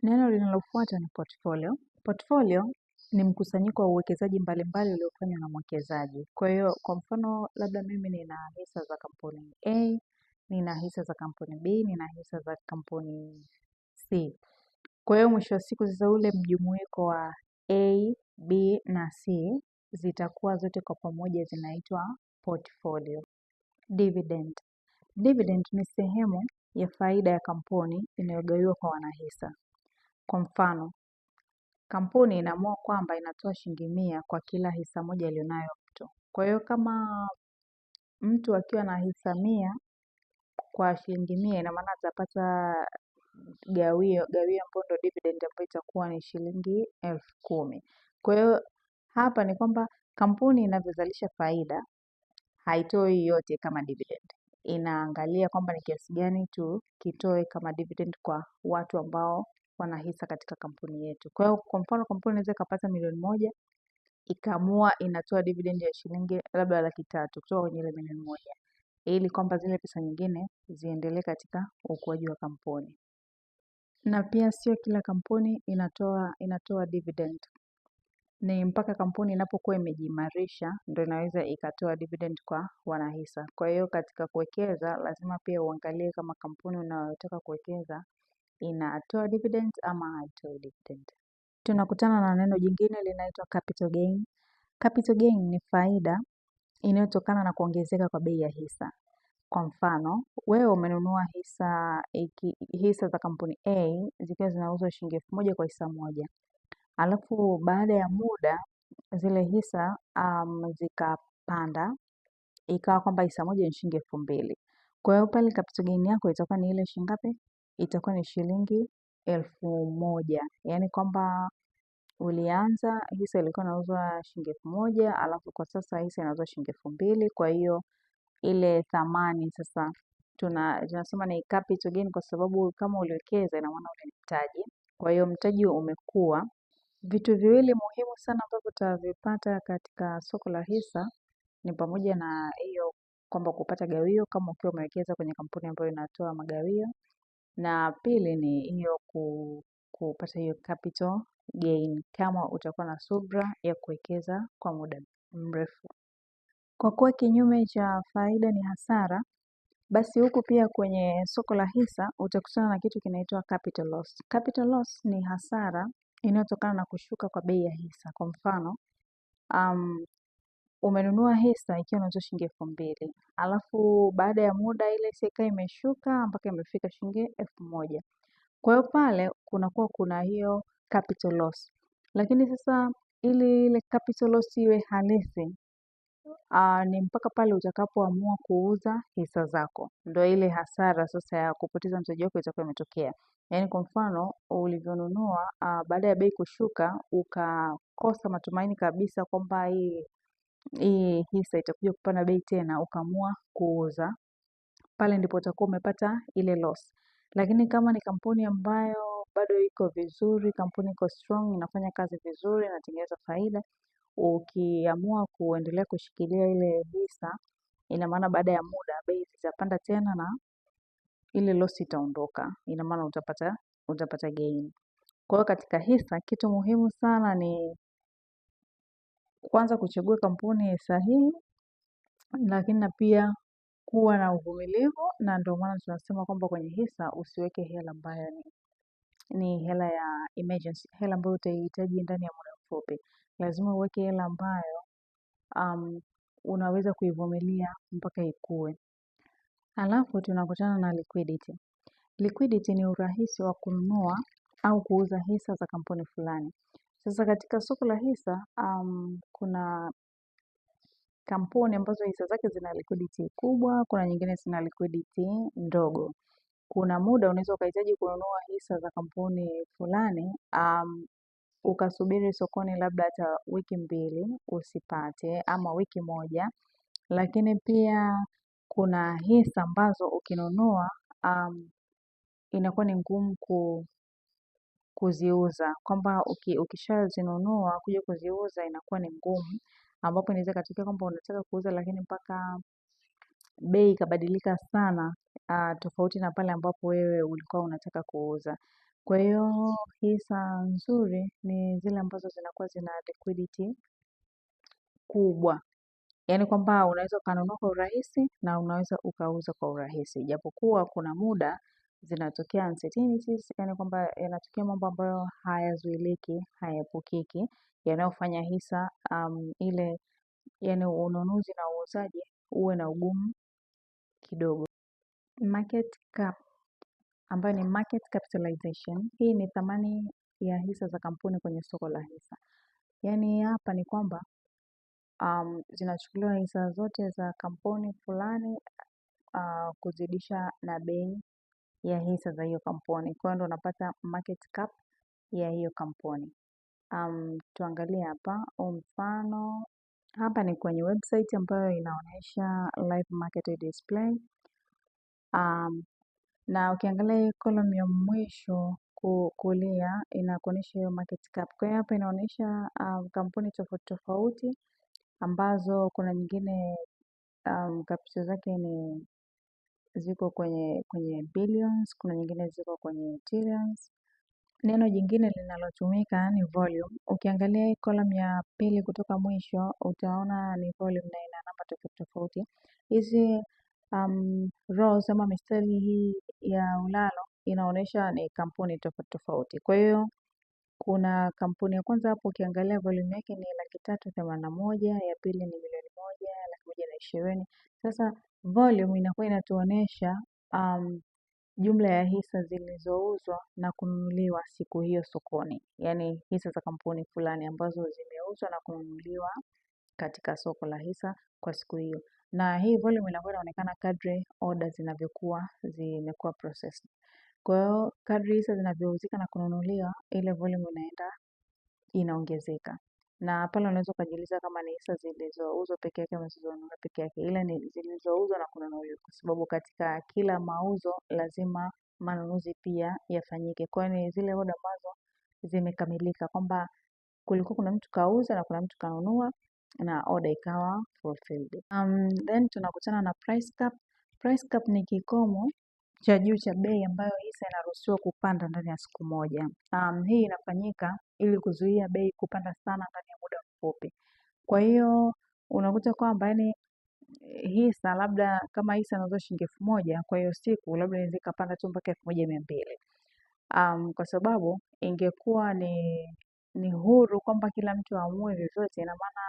Neno linalofuata ni portfolio. Portfolio ni mkusanyiko wa uwekezaji mbalimbali uliofanywa na mwekezaji. Kwa hiyo kwa mfano labda mimi nina hisa za kampuni A, nina hisa za kampuni B, nina hisa za kampuni C. Kwa hiyo mwisho wa siku sasa ule mjumuiko wa A, B na C zitakuwa zote kwa pamoja zinaitwa portfolio. Dividend. Dividend ni sehemu ya faida ya kampuni inayogawiwa kwa wanahisa. Kwa mfano, kampuni inaamua kwamba inatoa shilingi 100 kwa kila hisa moja aliyonayo mtu. Kwa hiyo kama mtu akiwa na hisa 100 kwa shilingi 100, ina maana atapata gawio ambayo ndio dividend ambayo itakuwa ni shilingi 10,000. Kwa hiyo hapa ni kwamba kampuni inavyozalisha faida haitoi yote kama dividend. Inaangalia kwamba ni kiasi gani tukitoe kama dividend kwa watu ambao wana hisa katika kampuni yetu. Kwa hiyo kwa mfano kampuni inaweza ikapata 1,000,000 ikaamua inatoa dividend ya shilingi labda 300,000 kutoka kwenye ile 1,000,000 ili kwamba zile pesa nyingine ziendelee katika ukuaji wa kampuni. Na pia sio kila kampuni inatoa dividend. Ni mpaka kampuni inapokuwa imejiimarisha ndio inaweza ikatoa dividend kwa wanahisa. Kwa hiyo katika kuwekeza lazima pia uangalie kama kampuni unayotaka kuwekeza inatoa dividend ama haitoi dividend. Tunakutana na neno jingine linaitwa capital gain. Capital gain ni faida inayotokana na kuongezeka kwa bei ya hisa. Kwa mfano, wewe umenunua hisa za kampuni A zikiwa zinauzwa shilingi 1,000 kwa hisa moja. Alafu baada ya muda zile hisa zikapanda, ikawa kwamba hisa moja ni shilingi 2,000. Kwa hiyo pale capital gain yako itakuwa ni ile shilingi ngapi? Itakuwa ni shilingi 1,000. Yaani kwamba ulianza hisa ilikuwa inauzwa shilingi 1,000, alafu kwa sasa hisa inauzwa shilingi 2,000. Kwa hiyo ile thamani sasa tunasema ni capital gain kwa sababu kama uliwekeza ina maana ule ni mtaji. Kwa hiyo mtaji umekua. Vitu viwili muhimu sana ambavyo utavipata katika soko la hisa ni pamoja na hiyo kwamba kupata gawio kama ukiwa umewekeza kwenye kampuni ambayo inatoa magawio, na pili ni hiyo kupata hiyo capital gain kama utakuwa na subra ya kuwekeza kwa muda mrefu. Kwa kuwa kinyume cha faida ni hasara, basi huku pia kwenye soko la hisa utakutana na kitu kinaitwa capital loss. Capital loss ni hasara inayotokana na kushuka kwa bei ya hisa. Kwa mfano, umenunua hisa ikiwa inauzwa shilingi 2,000. Alafu baada ya muda ile hisa ikawa imeshuka mpaka imefika shilingi 1,000. Kwa hiyo pale kunakuwa kuna hiyo capital loss. Lakini sasa ili ile capital loss iwe halisi, ni mpaka pale utakapoamua kuuza hisa zako. Ndio ile hasara sasa ya kupoteza mtaji wako itakuwa imetokea. Yaani kwa mfano ulivyonunua, baada ya bei kushuka ukakosa matumaini kabisa kwamba hii hisa itakuja kupanda bei tena, ukaamua kuuza, pale ndipo utakuwa umepata ile loss. Lakini kama ni kampuni ambayo bado iko vizuri, kampuni iko strong, inafanya kazi vizuri, inatengeneza faida, ukiamua kuendelea kushikilia ile hisa, ina maana baada ya muda bei zitapanda tena na ile loss itaondoka. Ina maana utapata gain. Kwa hiyo katika hisa kitu muhimu sana ni kwanza kuchagua kampuni sahihi, lakini na pia kuwa na uvumilivu, na ndio maana tunasema kwamba kwenye hisa usiweke hela ambayo ni hela ya emergency, hela ambayo utaihitaji ndani ya muda mfupi. Lazima uweke hela ambayo unaweza kuivumilia mpaka ikue. Alafu tunakutana na liquidity. Liquidity ni urahisi wa kununua au kuuza hisa za kampuni fulani. Sasa katika soko la hisa kuna kampuni ambazo hisa zake zina liquidity kubwa, kuna nyingine zina liquidity ndogo. Kuna muda unaweza ukahitaji kununua hisa za kampuni fulani, ukasubiri sokoni labda hata wiki 2 usipate ama wiki 1, lakini pia kuna hisa ambazo ukinunua inakuwa ni ngumu kuziuza, kwamba ukishazinunua kuja kuziuza inakuwa ni ngumu, ambapo inaweza ikatokea kwamba unataka kuuza lakini mpaka bei ikabadilika sana, tofauti na pale ambapo wewe ulikuwa unataka kuuza. Kwa hiyo hisa nzuri ni zile ambazo zinakuwa zina liquidity kubwa, yaani kwamba unaweza ukanunua kwa urahisi na unaweza ukauza kwa urahisi, japokuwa kuna muda zinatokea uncertainties, yaani kwamba yanatokea mambo ambayo hayazuiliki, hayaepukiki, yanayofanya hisa ile yaani ununuzi na uuzaji uwe na ugumu kidogo. Market cap ambayo ni market capitalization, hii ni thamani ya hisa za kampuni kwenye soko la hisa. Yaani hapa ni kwamba zinachukuliwa hisa zote za kampuni fulani kuzidisha na bei ya hisa za hiyo kampuni. Kwa hiyo ndo unapata market cap ya hiyo kampuni. Tuangalie hapa mfano. Hapa ni kwenye website ambayo inaonyesha live market display. Na ukiangalia hii column ya mwisho kulia inakuonyesha hiyo market cap. Kwa hiyo hapa inaonyesha kampuni tofauti tofauti ambazo kuna nyingine capital zake ni ziko kwenye billions, kuna nyingine ziko kwenye trillions. Neno jingine linalotumika ni volume. Ukiangalia hii column ya pili kutoka mwisho utaona ni volume na ina namba tofauti tofauti. Hizi rows ama mistari hii ya ulalo inaonyesha ni kampuni tofauti tofauti. Kwa hiyo kuna kampuni ya kwanza hapo ukiangalia volume yake ni 381,000, ya pili ni 1,120,000. Sasa volume inakuwa inatuonyesha jumla ya hisa zilizouzwa na kununuliwa siku hiyo sokoni, yaani hisa za kampuni fulani ambazo zimeuzwa na kununuliwa katika soko la hisa kwa siku hiyo. Na hii volume inakuwa inaonekana kadri order zinavyokuwa zimekuwa processed. Kwa hiyo kadri hisa zinavyouzika na kununuliwa, ile volume inaenda inaongezeka. Na pale unaweza ukajiuliza kama ni hisa zilizouzwa peke yake ama zilizonunuliwa peke yake, ila ni zilizouzwa na kununuliwa, kwa sababu katika kila mauzo lazima manunuzi pia yafanyike. Kwa hiyo ni zile oda ambazo zimekamilika kwamba kulikuwa kuna mtu kauza na kuna mtu kanunua na order ikawa fulfilled. Then tunakutana na price cap. Price cap ni kikomo cha juu cha bei ambayo hisa inaruhusiwa kupanda ndani ya siku moja. Hii inafanyika ili kuzuia bei kupanda sana ndani ya muda mfupi. Kwa hiyo unakuta kwamba yani hisa labda kama hisa inauzwa shilingi 1,000 kwa hiyo siku labda inaweza ikapanda tu mpaka 1,200. Kwa sababu ingekuwa ni huru kwamba kila mtu aamue vyovyote, ina maana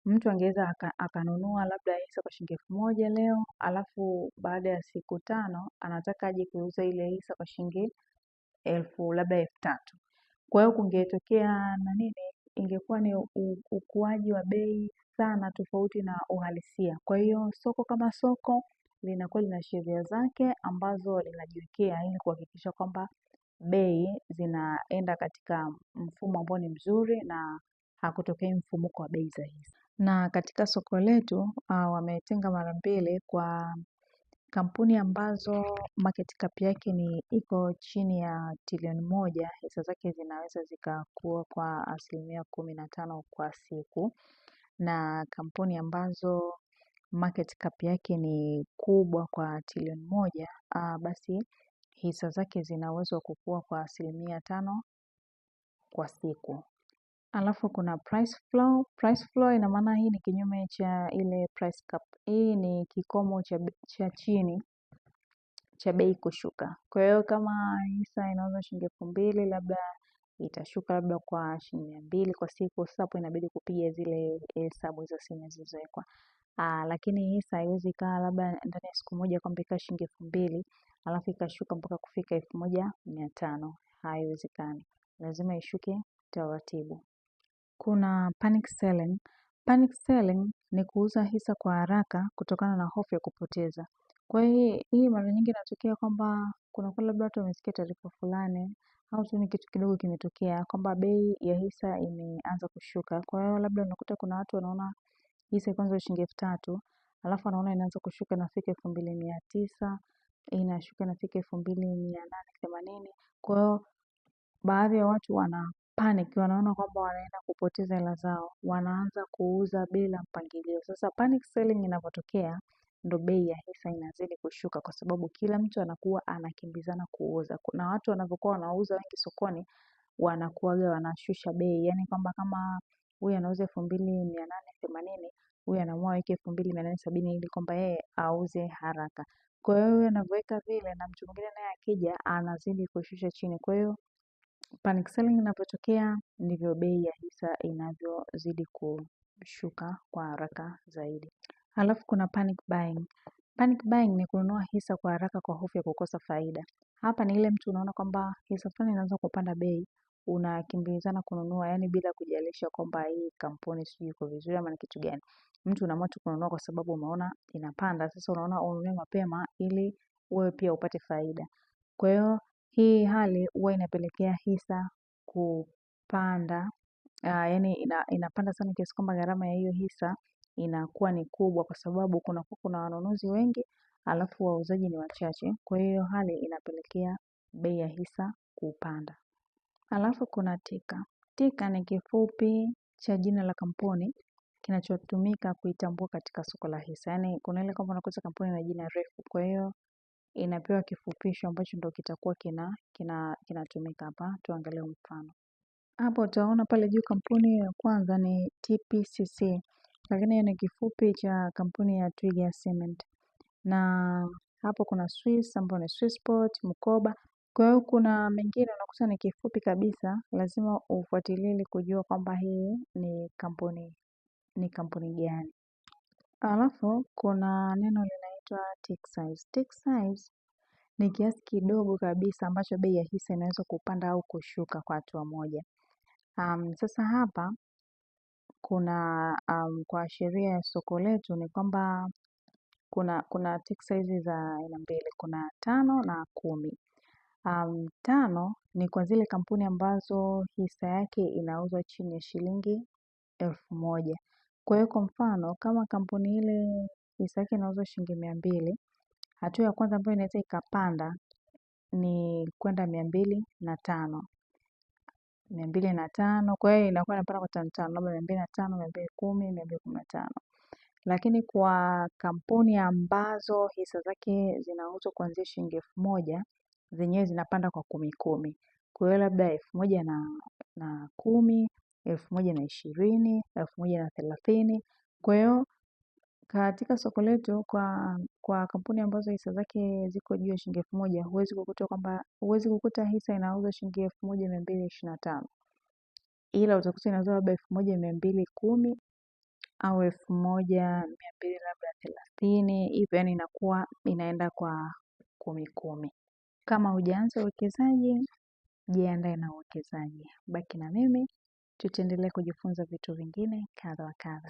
mtu angeweza akanunua labda hisa kwa shilingi 1,000 leo, alafu baada ya siku 5 anataka aje kuuza ile hisa kwa shilingi elfu labda 3,000. Kwa hiyo kungetokea na nini, ingekuwa ni ukuaji wa bei sana tofauti na uhalisia. Kwa hiyo soko kama soko linakuwa lina sheria zake ambazo linajiwekea ili kuhakikisha kwamba bei zinaenda katika mfumo ambao ni mzuri na hakutokei mfumuko wa bei za hisa. Na katika soko letu wametenga mara mbili kwa kampuni ambazo market cap yake ni iko chini ya trilioni 1, hisa zake zinaweza zikakua kwa 15% kwa siku, na kampuni ambazo market cap yake ni kubwa kwa trilioni 1, basi hisa zake zina uwezo wa kukua kwa 5% kwa siku. Alafu kuna price floor. Price floor ina maana hii ni kinyume cha ile price cap. Hii ni kikomo cha chini cha bei kushuka. Kwa hiyo kama hisa inauzwa shilingi 2,000 labda itashuka labda kwa shilingi 200 kwa siku. Sasa hapo inabidi kupiga zile hesabu hizo asilimia zilizowekwa. Lakini hisa haiwezi ikawa labda ndani ya siku moja kwamba ikawa shilingi 2,000 alafu ikashuka mpaka kufika 1,500. Haiwezekani. Lazima ishuke taratibu. Kuna panic selling. Panic selling ni kuuza hisa kwa haraka kutokana na hofu ya kupoteza. Kwa hiyo hii mara nyingi inatokea kwamba kuna kwa labda watu wamesikia taarifa fulani au tu ni kitu kidogo kimetokea kwamba bei ya hisa imeanza kushuka. Kwa hiyo labda unakuta kuna watu wanaona hisa kwanza shilingi 3,000, alafu wanaona inaanza kushuka inafika 2,900, inashuka inafika 2,880. Kwa hiyo baadhi ya watu wana panic, wanaona kwamba wanaenda kupoteza hela zao, wanaanza kuuza bila mpangilio. Sasa panic selling inapotokea ndo bei ya hisa inazidi kushuka, kwa sababu kila mtu anakuwa anakimbizana kuuza. Na watu wanavyokuwa wanauza wengi sokoni, wanakuwaga wanashusha bei, yaani kwamba kama huyu anauza 2880, huyu anaamua aweke 2870 ili kwamba yeye auze haraka. Kwa hiyo huyu anavyoweka vile na mtu mwingine naye akija anazidi kushusha chini. Kwa hiyo panic selling inavyotokea ndivyo bei ya hisa inavyozidi kushuka kwa haraka zaidi. Halafu kuna panic buying. Panic buying ni kununua hisa kwa haraka kwa hofu ya kukosa faida. Hapa ni ile mtu unaona kwamba hisa fulani inaanza kupanda bei, unakimbizana kununua, yani bila kujalisha kwamba hii kampuni sijui iko vizuri ama ni kitu gani. Mtu unaamua tu kununua kwa sababu umeona inapanda. Sasa unaona ununue mapema ili wewe pia upate faida. Kwa hiyo hii hali huwa inapelekea hisa kupanda, yani inapanda sana kiasi kwamba gharama ya hiyo hisa inakuwa ni kubwa, kwa sababu kunakuwa kuna wanunuzi wengi alafu wauzaji ni wachache. Kwa hiyo hali inapelekea bei ya hisa kupanda. Alafu kuna ticker. Ticker ni kifupi cha jina la kampuni kinachotumika kuitambua katika soko la hisa. Yaani kuna ile kwamba unakuta kampuni na jina refu, kwa hiyo inapewa kifupisho ambacho ndo kitakuwa kinatumika hapa. Tuangalie mfano. Hapo utaona pale juu kampuni ya kwanza ni TPCC, lakini hiyo ni kifupi cha kampuni ya Twiga Cement. Na hapo kuna Swiss ambayo ni Swissport, Mkoba. Kwa hiyo kuna mengine unakuta ni kifupi kabisa, lazima ufuatilie ili kujua kwamba hii ni kampuni gani. Alafu kuna neno linaitwa tick size. Tick size ni kiasi kidogo kabisa ambacho bei ya hisa inaweza kupanda au kushuka kwa hatua moja. Sasa hapa kuna kwa sheria ya soko letu ni kwamba kuna tick size za aina mbili, kuna 5 na 10. 5 ni kwa zile kampuni ambazo hisa yake inauzwa chini ya shilingi 1000. Kwa hiyo kwa mfano kama kampuni ile hisa yake inauzwa shilingi 200, hatua ya kwanza ambayo inaweza ikapanda ni kwenda 205. 205, kwa hiyo inakuwa inapanda kwa tano tano, labda 205, 210, 215. Lakini kwa kampuni ambazo hisa zake zinauzwa kuanzia shilingi 1000, zenyewe zinapanda kwa kumi kumi. Kwa hiyo labda 1010, 1020, 1030. Kwa hiyo katika soko letu kwa kampuni ambazo hisa zake ziko juu ya shilingi 1000, huwezi kukuta hisa inauzwa shilingi 1225. Ila utakuta inauzwa labda 1210 au 1200 labda 30 hivyo, yani inakuwa inaenda kwa kumi kumi. Kama hujaanza uwekezaji, jiandae na uwekezaji. Baki na mimi, tutaendelea kujifunza vitu vingine kadha wa kadha.